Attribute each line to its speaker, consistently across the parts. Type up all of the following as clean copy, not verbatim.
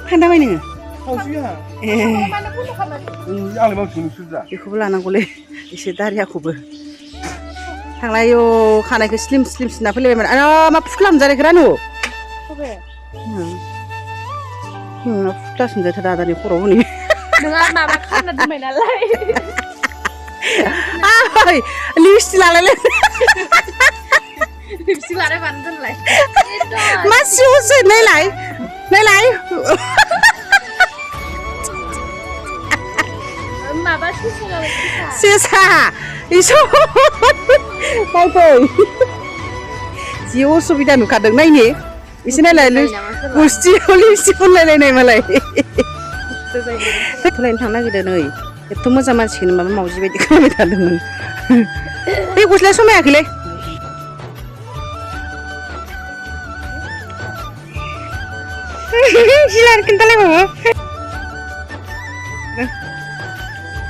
Speaker 1: फानदाबाय नोङो
Speaker 2: खावसेया आंलाय मा सोंनो दा
Speaker 1: बेखौबो लानांगौलै एसे दारियाखौबो थांलायो खानायखौ स्लिम स्लिम सिना फैलायबायमोन मा फुख्ला हमजानायखौ रानु फुख्ला सोमजाथार दादानि खर'आव हनै
Speaker 3: नोंहा माबा खालामना दोनबाय नालाय
Speaker 1: लिपस्टिक लालायलाय
Speaker 3: लिपस्टिक लानाय मानो दोनलाय
Speaker 1: मा सिवसो नायलाय नायलाय
Speaker 3: माबा
Speaker 1: सेसा इस' नायफै जि असुबिदा नुखादों नायनि एसे नायलाय गुस्थियाव लिपस्टिक फुनलायलायनाय मालाय थलायनो थांनो नागिरदों नै एथ' मोजां मानसिखौनो माबा मावजि बायदि खालामबाय थादोंमोन बे गस्लाया समायाखैलै सिलार खिन्थालायबावो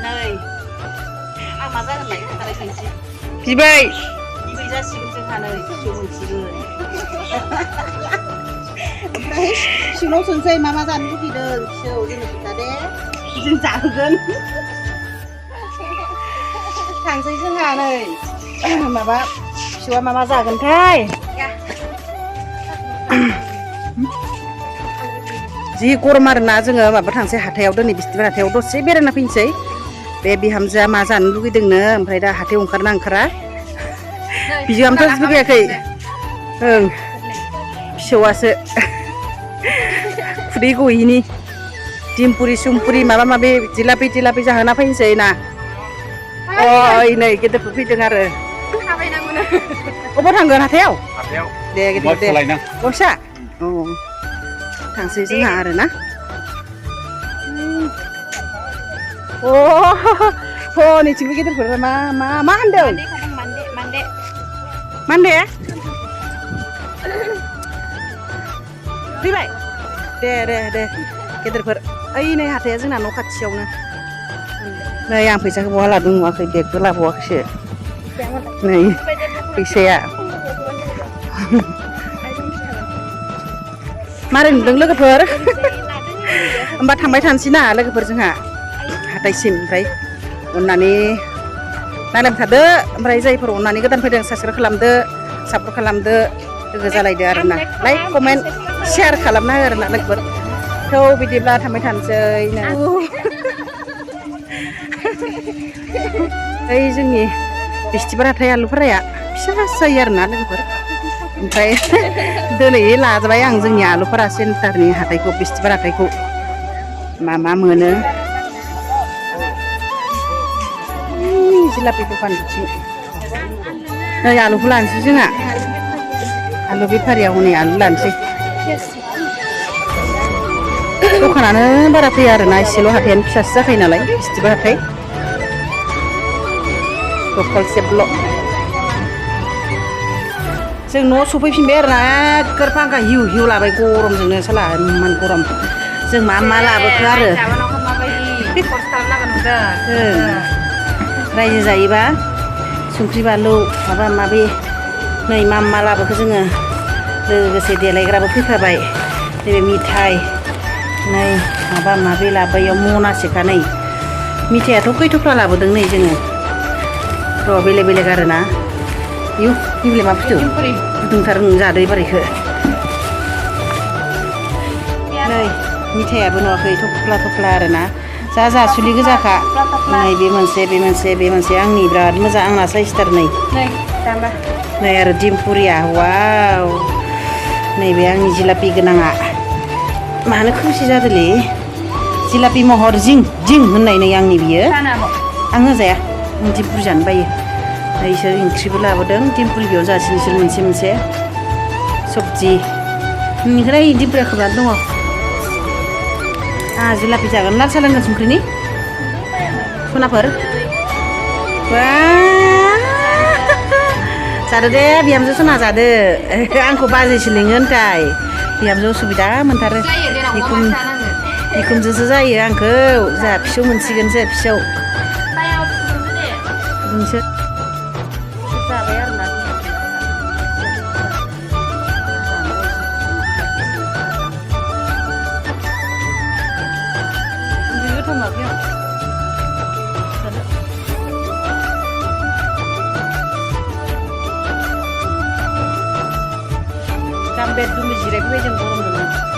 Speaker 1: नै आं मा जागोन लाय खोन्थालाय सोंसै बिबै जासिगोन जोंहा नै फिसौ मोनसिगोन ओमफ्राय सिङाव सोंसै मा जानो लुगैदों फिसौ जोंनो खोन्था दे जों जाहोगोन थांसै जोंहा नै माबा फिसौआ मा जागोनथाय जि गरम आरोना जोङो माबा थांसै हाथायाव दिनै बिस्थिबार हाथायाव दसे बेरायना फैनोसै बे बिहामजोआ मा जानो लुगैदोंनो ओमफ्राय दा हाथायाव ओंखारना ओंखारा बिहामजोआसो लुगैयाखै ओं फिसौआसो खुदै गयिनि दिमपुरि सुमपुरि माबा माबि जिलापि तिलापि जाहोना फैनोसै ना ओइ नै गेदेरफोर फैदों आरो अबाव थांगोन हाथायाव दे गेदेर दे गसा थांसै जोंहा आरो ना नैथिंबो गेदेरफोर मा होनदों मानदे फैबाय दे गेदेरफोर ओइ नै हाथाया जोंना न' खाथियावनो नै आं फैसाखौ बहा लादों नुवाखै बेगबो लाबावाखैसो नै फैसाया मारै नुदों लोगोफोर होमबा थांबाय थानोसै ना लोगोफोर जोंहा हाथायसिम ओमफ्राय अननानै नायलायबाय थादो ओमफ्राय जायफोर अननानै गोदान फैदों साबस्क्राइब खालामदो सापर्ट खालामदो लोगो जालायदो आरोना लाइक कमेन्ट शेयार खालामना हो आरोना लोगोफोर थौ बिदिब्ला थांबाय थानोसै ओइ जोंनि बिस्थिबार हाथाय आलुफोराया फिसा जायो आरोना लोगोफोर ओमफ्राय दिनै लाजोबबाय आं जोंनि आलुफोरा सेन्टारनि हाथायखौ बिस्थिबार हाथायखौ मा मोनो जिलापि दखान बिथिं नै आलुखौ लानोसै जोंहा आलु बेफारिया हनै आलु लानोसै दखानानो बारा फैया आरोना एसेल' हाथायानो फिसासो जाखायो नालाय बिस्थिबार हाथाय दखलसेबल' जों न'आव सफैफिनबाय आरोना एखदम फांखा हिउ लाबाय गरमजोंनो साला इमान गरम जों मा लाबोखो आरो रायजो जायोबा संख्रि बानलु माबा माबि नै मा लाबोखो जोङो लोगोसे देलायग्राबो फैखाबाय नैबे मिथाइ नै माबा माबि लाबोयाव मनासेखा नै मिथाइयाथ' खैथ'फ्रा लाबोदों नै जोङो र' बेलेग आरोना इउले मा बुस्थु गुदुंथार जादो बारैखो नै मिथाइयाबो नुवाखै थफ्ला आरोना जा सुलि गोजाखा नै बे मोनसे आंनि बिराद मोजां आंना साइसथार नै आरो दिमपुरिया वाव नैबे आंनि जिलापि गोनाङा मानो खोमसि जादोंलै जिलापि महर जिं होननाय नै आंनि बियो आं होजाया आं दिमपुरि जानो बायो इसोर ओंख्रिबो लाबोदों दिमपुरि बेयाव जासिन इसोर मोनसे सबजि नोंनिफ्राय दिमपुरिया खोबनानै दङ आंहा जिलापि जागोन लाल साह लोंगोन संख्रिनि सनाफोर जादो दे बिहामजो सना जादो आंखौ बाजैसो लिङो होनथाय बिहामजो उसुबिदा मोनथारो बिखुनजोसो जायो आंखौ जोंहा फिसौ मोनसिगोनसो फिसौ नोंसोर जाबाय आरोना बेडरुमाव जिरायफैबाय जों गरम मोनो